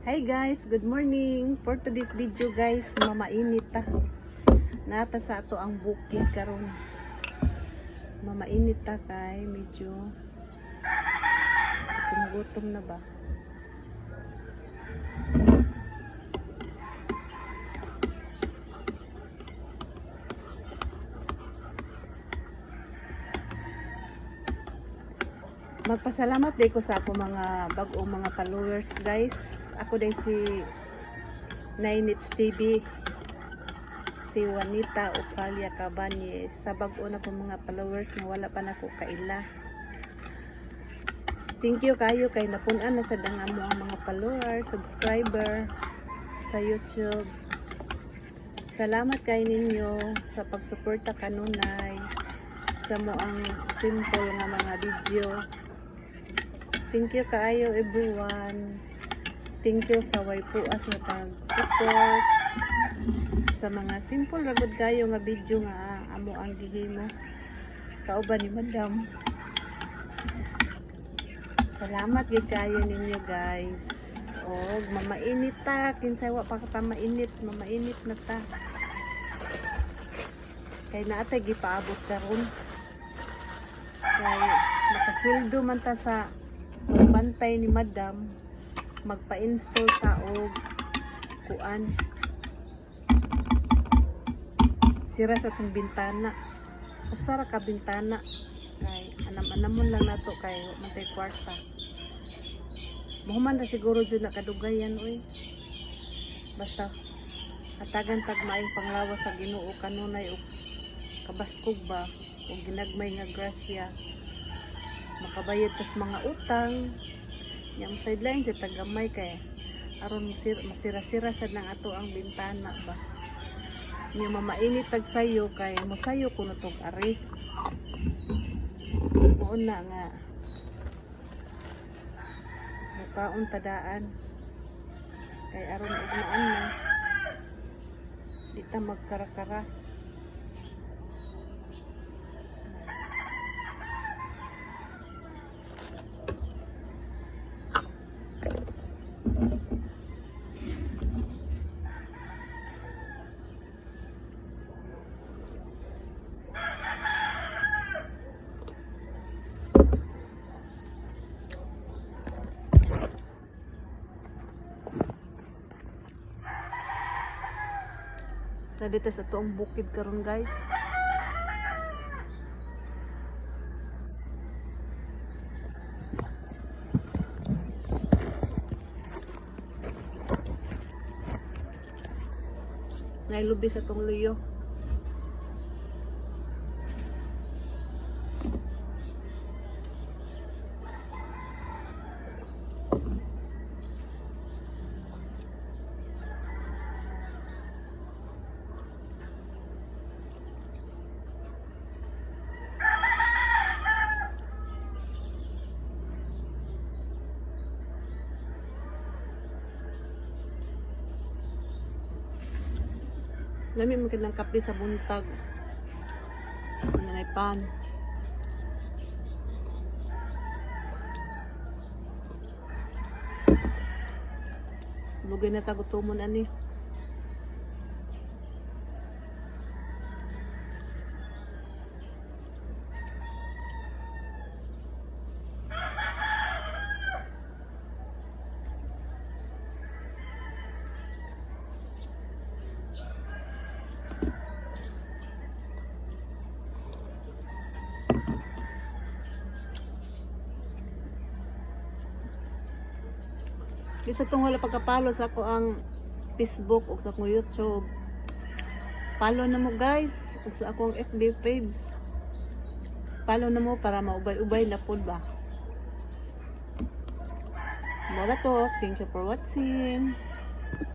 Hi guys, good morning. For today's video guys, mamainit ta. Nata sa ato ang bukid karon. Mamainit ta kay medyo gutom na ba? Magpasalamat day ko sa ako mga bag-ong mga followers guys. Ako day si Nainits TV, si Juanita Opalia Cabañez, sa bag-o na po mga followers na wala pa nako kaila. Thank you kayo kay napun-an na sad ang amo ang mga followers, subscriber sa YouTube. Salamat kay ninyo sa pagsuporta kanunay sa mo ang simple nga mga video. Thank you kaayo everyone. Thank you sa way puas nga pag-support sa mga simple ra gud kayo nga video nga amo ang gihimo kauban ni Madam. Salamat gid kayo ninyo guys. Og mamainit ta, kinsay wa pa ka mainit, mamainit na ta. Kay naa tay gipaabot karon. Kay makasweldo man ta sa bantay ni Madam, magpa-install ta og kuan. Sira sa atong bintana. Usa ra ka bintana kay anam-anamon lang nato kay wa man tay kwarta. Mohuman ra siguro jud na kadugayan oy. Basta hatagan tag maayong panglawas sa Ginoo kanunay og kabaskog ba og ginagmay nga grasya. Makabayad tas mga utang. Yang sideline sa tagamay kay aron masira-sira sad nang ato ang bintana ba. Nya mamainit tag sayo kay mosayo kuno tog ari. Mao na nga mukaon tadaan kay aron ugmaan na di ta magkarakara. Dito sa tuong bukid karon guys. Nailubi sa tong luyo. Lami man kanang kape sa buntag. Nanay pan. Lugay na ta gutomon ani. Bisa tong wala pagkapalo sa ako ang Facebook o sa akong YouTube. Follow na mo guys ug sa akong FB page. Follow na mo para maubay-ubay na pod ba. Mura to. Thank you for watching.